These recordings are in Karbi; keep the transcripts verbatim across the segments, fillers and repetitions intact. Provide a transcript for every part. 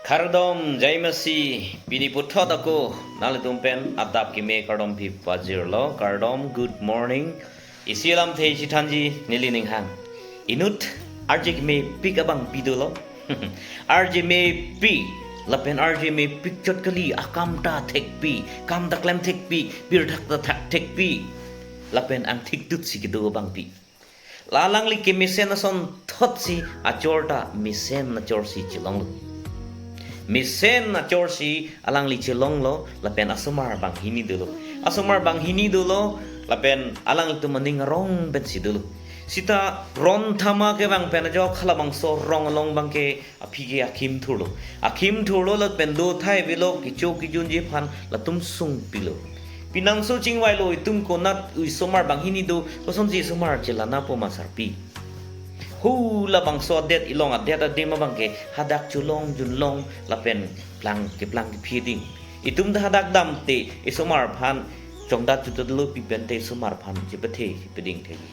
Kardom, Jai Masih, pini puthot ako nanglitum pen adap keme kardom pipajirlo, kardom, good morning. Isi alamthe isi thanji nelining hang. Inut arje kemepik abangpi dolo. Arje mepik, lapen arje mepik chot kali, akam ta thekpik, kam ta klem thekpik, pirthak ta thak thekpik, lapen angthik dut si kedo abangpi. La alangli kemesen asonthot si achor ta mesen achor si chelonglo. Mesen achor si alangli chelonglo, lapen asomar banghini dolo. Asomar banghini dolo, lapen alanglitum aning arong pen si dolo. Sita ron thama kevang pen ajok halabangso rong along abangke aphi ke akhim thurlo. Akhim thurlo lapen do thai avelo, kecho kejunji aphan latum sungpilo. Pinanso chingvailo, itum konat osomar banghini do, kosonsi osomar chelanapo ma sarpi. Hu labangso adet, ilong adet adim abangke hadak cholong junlong lapen plang keplang kephi ding. Itum ta hadak damte osomar aphan chongdat chututlo pi pen te osomar aphan chepathe chepeding thekji.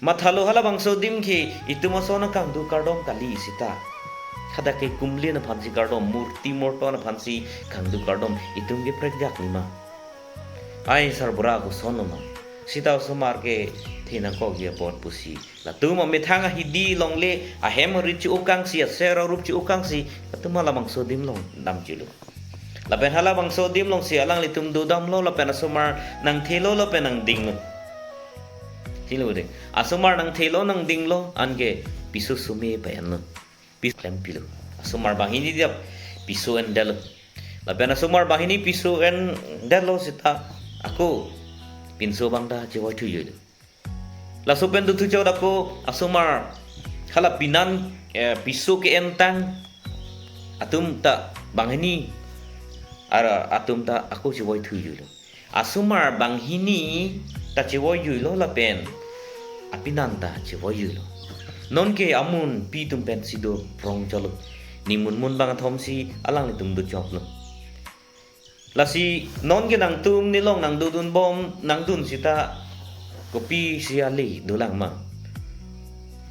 Mathalo halabangso adim ke itum ason akangduk kardom kali sita. Hadak ke kumlin aphansi kardom, murti morton aphansi kangduk kardom, itum ke prekjak nima. Ai sarbura koson ma. Sita osomar kethe nangkokji apot pusi, latum amethang ahidi longle ahem arit chi-o kangsi, aser arup chi-o kangsi, latum halabangso adim along damjuilo. Lapen halabangso adim alongsi alanglitum dodamlo, lapen asomar nangthelo, lapen nangdinglo. Hilo de. Asomar nangthelo nangdinglo, anke piso some pa-enlo. Pis klempilo. Asomar banghini dia piso endetlo. Lapen asomar banghini piso endetlo sita ako pinso abang ta chevoi thujuilo. Laso pen dothu chot ako asomar hala pinan, eh, piso ke-entang atum ta banghini ara atum ta ako chevoi thujuilo. Asomar banghini ta chevoi juilo lapen apinan ta chevoi juilo. Nonke amunpi atum pensi do prong chotlo. Nimun mun bangkethom si alanglitum dochoplo. Lasi nonke nangtum nelong nangdodunbom nangdun sita kopisi ale dolang ma.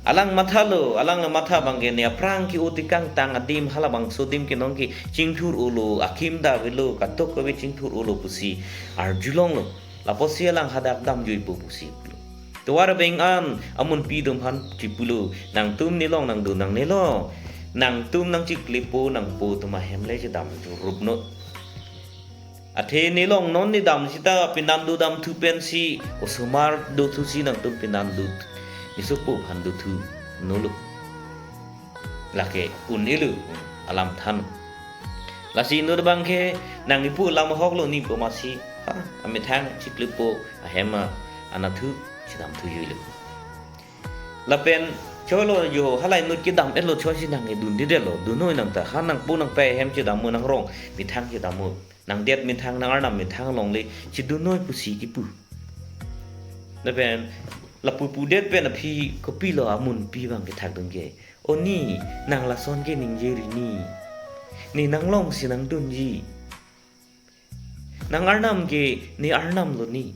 Alang mathalo, alang la matha abangke ne aphrang ke-o tekangtang adim halabangso adim ke nonke chingthur-olo, akhim ta avelo, katok kave chingthur-olo pusi arjulonglo. Lapusi alang hadak damjuipo pusi pulo. Tovar abeng an amunpi atum aphan chipulo, nangtum nelong nangdun nangnelo. Nangtum nangchiklepo nangpo atum ahem le chedam churup non. Athe nelong non nedam sita pinan dodamthu pensi osomar dothusi nangtum pinan dot nesopo aphan dothu nolo. Lake un-elo alam than. Lasi inut abangke nang ipu lam ahoklo nipo masi, ha, amethang chiklepo ahem anatthu chedamthu juilo. Lapen cholo jo halai inut kedam-etlo choisi nang edundedetlo, dunnoi nang ta, ha nangpo nangpei ahem chedammo nangrong methang chedammo. Nangdet methang nang arnam methang alongle chedunnoi pusi kipu. Lapen lapu pudet pen aphi kopilo amunpi abang kethakdun ke. O ni, nang lason ke ningje ri ni. Ne nanglongsi nangdunji. Nang arnam ke ne arnamlo ni.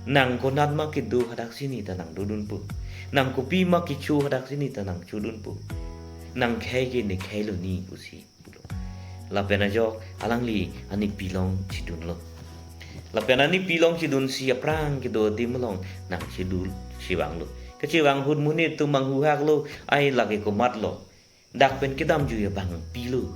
Nang konat ma kedo hadaksi ne ta nangdodunpo. Nang kopi ma kecho hadaksi ne ta nangchodunpo. Nang khei ke ne kheilo ni pusi pulo. Lapen ajok alangli anipi along chedunlo. Lapen anipi along chedunsi aphrang kedo adim along nangchedul chevanglo. Kachevang ahut monit atum manghuhaklo, ai lake komatlo. Dak pen kedamjui abangpilo.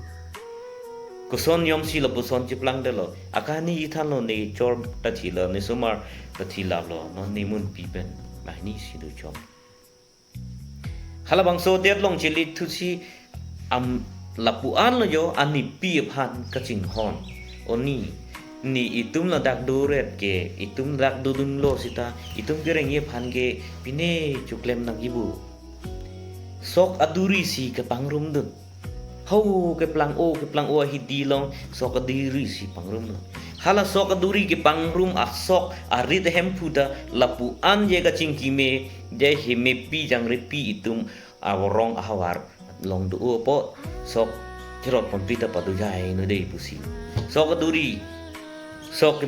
Koson niomsi lapuson cheplangdetlo. Akahani ithanlo, ne chor ta thilo, ne somar ta thilaplo. Non ne munpi pen banghini si dochom. Halabangso adet along chelethusi am lapu-anlo jo anipi aphan kachinghon. O ni, ne itum ladak doret ke, itum ladak dodunlo seta, itum kerengji aphan ke pine choklem nangjibo. Sok aduri si kepangrumdun. Ho keplang-o, keplang-o ahidi along sok aduri si pangrumlo. Hala sok aduri kepangrum asok arit ahemphu ta lapu-an je kachingki me, je hemepi jangrepi itum avorong ahavar along do-o apot sok cherot ponpi ta padojai no dei pusi. Sok aduri, sok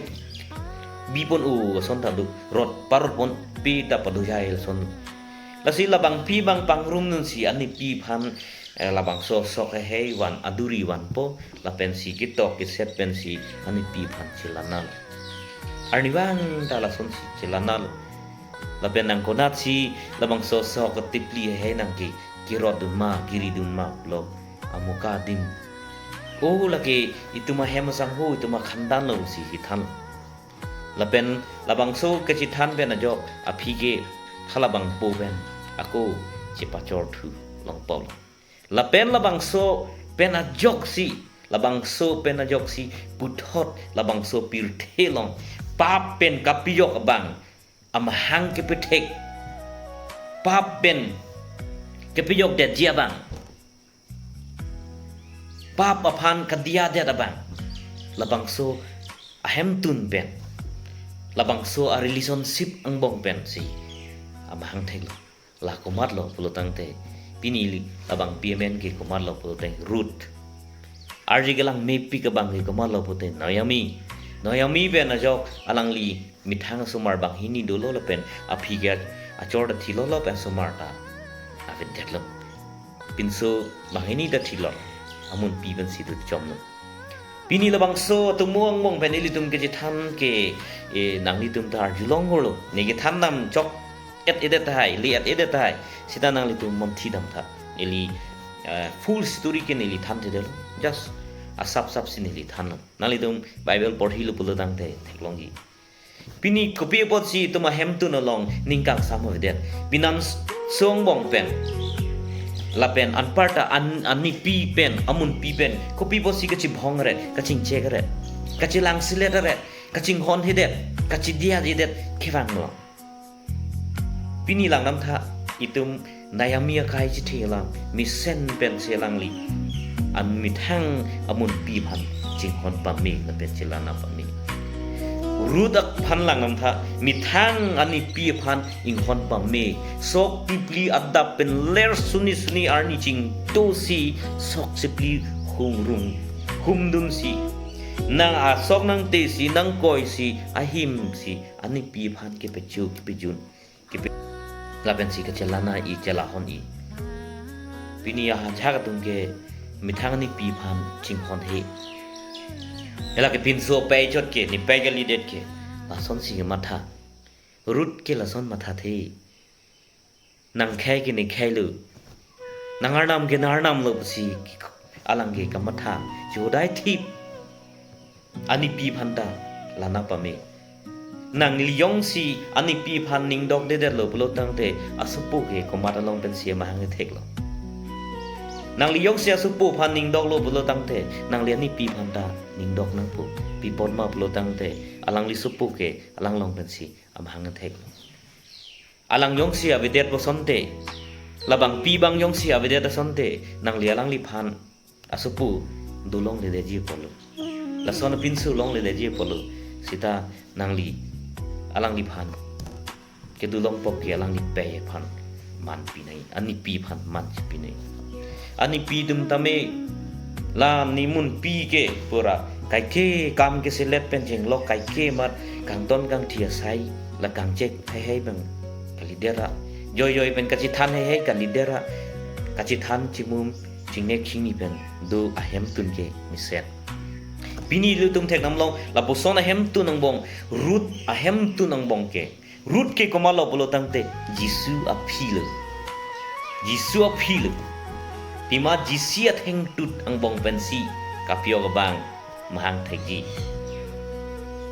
bi pon-o ason ta do, rot parot ponpi ta padojai ason. Lasi labangpi abang pangrumdunsi anipi aphan, eh, labangso sok heihei van aduri vanpo, lapensi ketok keset pensi anipi aphan chelanlo. Arnivang ta lasonsi chelanlo. Lapen nang konatsi labangso sok ketipli heihei nangke kirot dun ma, kiri dun ma lo amuka adim. O lake itum ahem asangho, itum akhandan lo si chethan. Lapen labangso kachethan pen ajok aphi ke halabangpo pen ako chepachorthu longpo lo. Lapen labangso pen ajoksi, labangso pen ajoksi puthot labangso pirthe along pap pen kapejok abang amahang kepethek, pap pen kepejokdetji abang, pap aphan kadiyadet abang, labangso ahemtun pen, labangso a relationship angbong pensi amahang theklo. La komatlo pulo tangte, pini labangpi amen ke komatlo pulo tangte Ruth. Arje kelang mepik abang ke komatlo pulote Naomi. Naomi pen ajok alangli methang asomar banghini dolo lapen aphi ke achor ta thilo lapen asomar ta avedetlo. Pinso banghini ta thilo, amunpi pensi dutchomlo. Pini labangso atomo angbong pen ilitum kachethan ke, eh, nanglitum ta arjulong holo. Ne kethan dam chok et-edet tahai, le et-edet tahai. Seta nanglitum monthi damtha. Ili, eh, full story ke neli thanthedetlo. Just asap sap si neli thanlo. Nanglitum Bible porhilo pulo tangte theklongji. Pini kopi apotsi itum ahemtun along ning kangsam avedet? Pinam s-, so angbong pen, lapen anparta an-, anipi pen, amunpi pen kopi apotsi kachibhong ret, kachingchek ret, kachilangselet ret, kachinghonhedet, kachidiyajidet kevanglo. Pini langdamtha, itum Naomi akai chethe alam mesen pensi alangli an methang amunpi aphan chinghon pame lapen chelang pame. Ruth aphan langdamtha, methang anipi aphan inghon pame. Sok tipli adap pen ler suni suni arni chingtosi sok sipli humrung humdunsi, nang asok nangtesi, nangkoisi, ahimsi anipi aphan kepechu kepejun, kepe-, lapensi kachelang-i, chelahon-i. Pini ajahak atum ke methang anipi aphan chinghonhe. Hala ke pinso pei chot ke, ne pei kalidet ke, lasonsi kematha. Ruth ke lason mathathe. Nangkhei ke nekheilo, nang-arnam ke nang-arnamlo pusi alang ke kamatha chodai thip. Anipi aphan ta lang pame. Nangli jongsi anipi aphan ning dokdedetlo pulo tangte asopo ke komat along pensi amahang ketheklo. Nangli jongsi asopo aphan ning doklo pulo tangte nangli anipi aphan ta ning dok nangpo. Pi apot ma pulo tangte alangli sopo ke alang along pensi amahang ketheklo. Alang jongsi avedet asonte, labangpi abang jongsi avedet asonte, nangli alangliphan asopo dolongledetji apotlo. Lason pinso longledetji apotlo. Seta nangli alangliphan kedolong pok ke alangli pei aphan man pinoi, anipi aphan man chepinoi. Anipi atum tame la ne munpi ke pura kaike kam keselet pen chenglok kaike amat kangton kangthi asai la kangchek heihei abang kalidet ra. Joijoi pen kachethan heihei kalidet ra. Kachethan chimum chingnek chingni pen do ahemtun ke mesen. Pini ilitum thekdamlong lapuson ahemtun angbong, Ruth ahemtun angbong ke. Ruth ke komatlo pulo tangte Jisu aphilo. Jisu aphilo. Pima Jisu athengtut angbong pensi kapejok abang mahang thekji.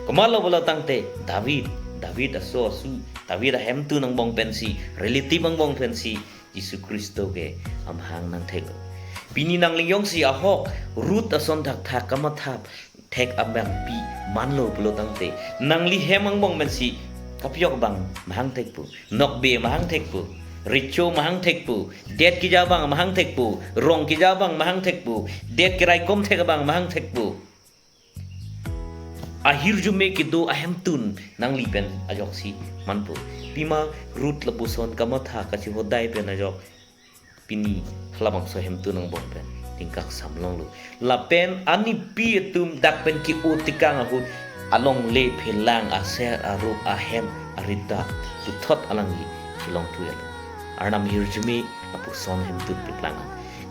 Komatlo pulo tangte David, David aso asu, David ahemtun angbong pensi, relative angbong pensi Jisu Khristo ke amahang nangtheklo. Pini nangli jongsi ahok Ruth ason thakthak kamatha thek abangpi manlo pulo tangte, nangli hem angbong pensi kapejok abang mahang thekpo, nokbe mahang thekpo, recho mahang thekpo, det keja abang mahang thekpo, rong keja abang mahang thekpo, det keraikom thek abang mahang thekpo. Ahirjume kedo ahemtun nangli pen ajoksi manpo. Pima Ruth lapuson kamatha kachihodai pen ajok pini halabangso ahemtun angbong pen ning kangsam longlo. Lapen anipi atum dak pen ke-o tekang ahut alongle phelang aser arup ahem arita puthot alangli kelong thuelo. Arnam hirjume lapuson ahemtun peklang.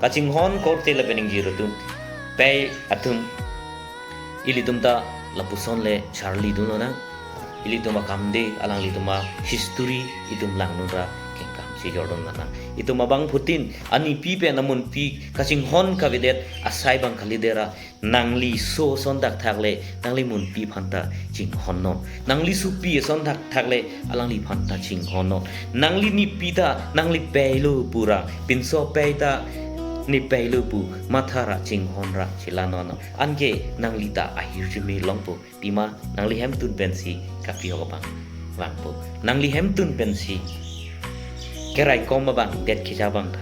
Kachinghon korte lapen ingjir atum, pei atum, ilitum ta lapuson le charlidun lonang. Ilitum akam de, alanglitum a-history itum langnun ra kengkam chejordun lonang. Itum abangphutin anipi pen amunpi kachinghon kavedet asai abang kalidet ra, nangli so ason thakthak le nangli munpi aphan ta chinghonnon. Nangli sopi ason thakthak le alangliphan ta chinghonnon. Nangli nipi ta nangli pei lo pu ra, pinso pei ta ne pei lo pu matha ra chinghon ra chelannon. Anke nangli ta ahirjume longpo. Pima nangli hemtun pensi kapihok abang vangpo. Nangli hemtun pensi keraikom abang, det keja abang ta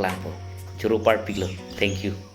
langpo. Choro parpiklo. Thank you.